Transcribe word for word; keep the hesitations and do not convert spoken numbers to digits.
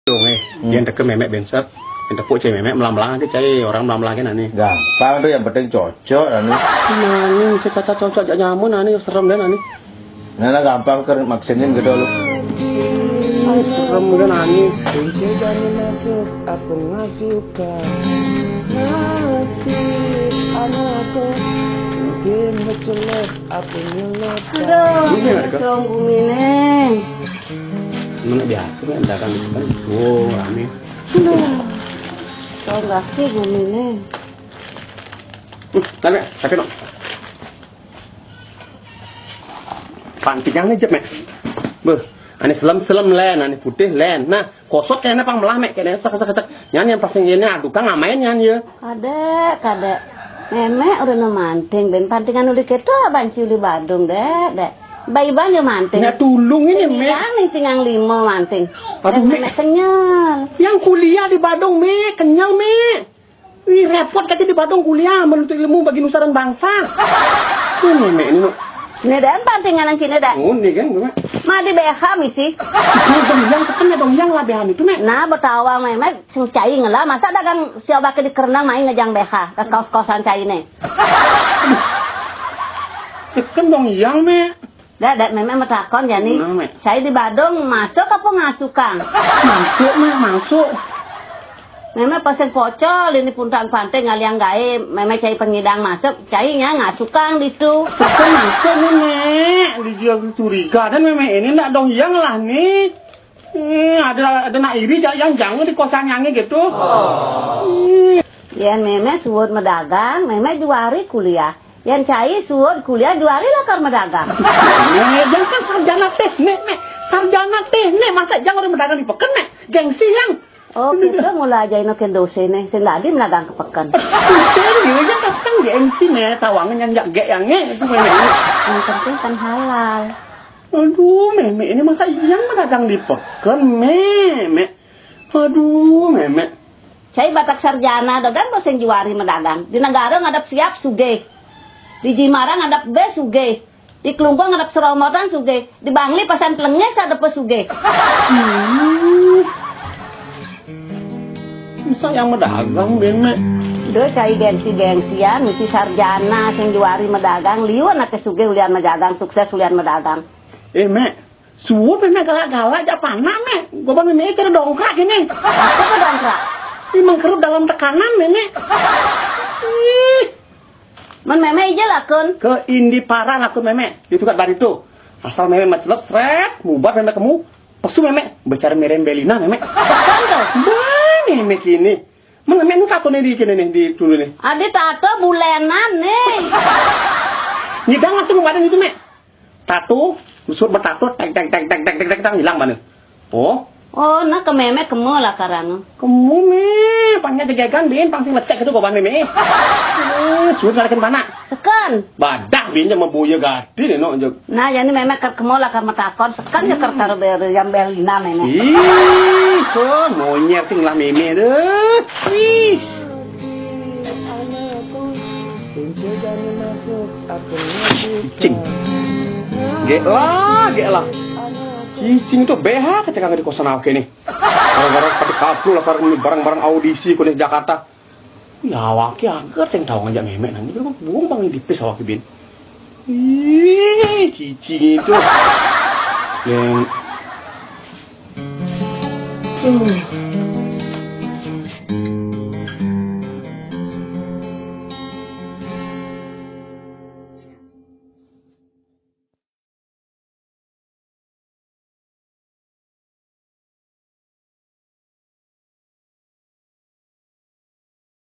Dong, eh, hmm. Yang teke memek bensek, yang tepuk cai memek melang-melang ke cai, orang melang-melang ke nani. Gampang tu, yang penting cocok nani. Nani, saya kata cocok jak nyaman nani, serem deh nani. Nah, nah, gampang ke maksenin gitu lu. Serem deh nani. Kunci jani masuk, apa ngasuka. Nasib anakku, mungkin bercelek, apa nyelek. Aduh, ini song bumi nih. Mana biasa kan dagang itu kan, oh, rame. Aduh. Tau nggak sih bumi nih? Hmm, tapi, tapi no. Pantingan aja, Mek. Beuh, ane selem-selem len, ane putih len. Nah, kosot kene pang melah, Mek, kene sek, sek, sek. Nyan yang pasang ini aduh kang ngamain nyan ya. Kadek, kadek. Memek udah no manting, ben pantingan uli keto banci uli badung, dek, dek. Bayi banyu manting. Nya tulung ini, Mek. Yang ning tingang limo manting. Aduh, Mek. Memek kenyal. Yang kuliah di Badung, Mek, kenyal, Mek. Ih, repot kata di Badung kuliah menuntut ilmu bagi nusa dan bangsa. Ini, Mek, ini, Mek. Ini dan pantingan yang cina dah. Oh, ini kan, Mek. Ma di B H misi. Ini dong yang seken ya, dong yang lah B H itu, Mek. Nah, betawa, Memek, sing cai ngelah, masa dagang siapa ke di kerenang main ngejang B H, ke kaos-kaosan cai nih. Seken dong yang, Mek. Dek, dek, Memek metakon jani. Nah, Mek. Cai di Badung masuk apa ngasukang? Masuk, Mek, masuk. Memek pasang pocol ini puntan pantai ngaliang gae, Memek cai pengidang masuk, cai nya ngasukang ditu. Seken masuk nih, Mek. Dijua curiga dan Memek ini ndak dong yang lah nih. Eh, ada, ada nak iri, ja-, yang jangan di kosan nyange gitu. Ih. Yen Memek suud medagang, Memek juari kuliah. Yen cai suud kuliah juari lakar medagang. Nek, yang kan sarjana teknik, Nek. Sarjana teknik, masa yang orang medagang di peken, Nek? Gengsi yang. Oh, kita mulai aja ino ke dosen nih, sing dadi medagang ke peken. Dosen, dia kan gengsi, Nek. Tawangan yang jak gek yang, Nek. Itu, Nek. Yang penting kan halal. Aduh, Memek ini masa yang medagang di peken, Memek. Aduh, Memek. Cai batak sarjana dogan bosen juari medagang. Di negara ngadep siap sugih. Di Jimara ngadep be sugih. Di Kelungkung ngadep seromotan sugih. Di Bangli pasan telengis adep sugih. Hmm. Masa yang medagang, Memek? Duh, cai gengsi-gengsian, misi sarjana, sing juari medagang, liu anaknya sugih ulian medagang, sukses ulian medagang. Eh, Mek, suud Memek galak-galak, jak panak, Mek. Goban Memek cara dongkrak gini. Apa tuh dongkrak? Ih, mengkerut dalam tekanan, Memek. Ih. Men Memek ija lakun. Ke Indipara lakun Memek. Itu kat baritu. Asal Memek macelep, sret, mubat Memek kemu. Pesu Memek, bicara merem Belina, Memek. Betul tuh. Bah, Memek ini. Mana Mek nu tato nih di kene nih, di dulu nih. Adi tato bulenan nih. Nyidang langsung badan itu, Mek. Tato, usut bertato, tek, tek, tek, tek, tek, tek, tek, hilang mana? Oh. Oh, nah ke Memek kemu lah karang. Kemu, Mek, pangnya jegegan bin, pang sing lecek itu goban Memek. Eh, sudah ngalahin mana? Tekan. Badak bin sama boya gadi nih, no, jog. Nah, ya ini Memek ke kemu lah ke metakon, tekan ya kertar ber, yang Belina Memek. Ih, tuh, monyer ting lah Memek, deh. Ih. Cicing. Gek lah, gek lah. Cicing itu B H kecekang di kosan awake nih. Barang-barang pada kaplu lah, barang, barang-barang audisi kuning Jakarta. Ya, awake angker sing tau ngajak Memek nang. Itu kan buang bang tipis awake bin. Ih, cicing itu. Yang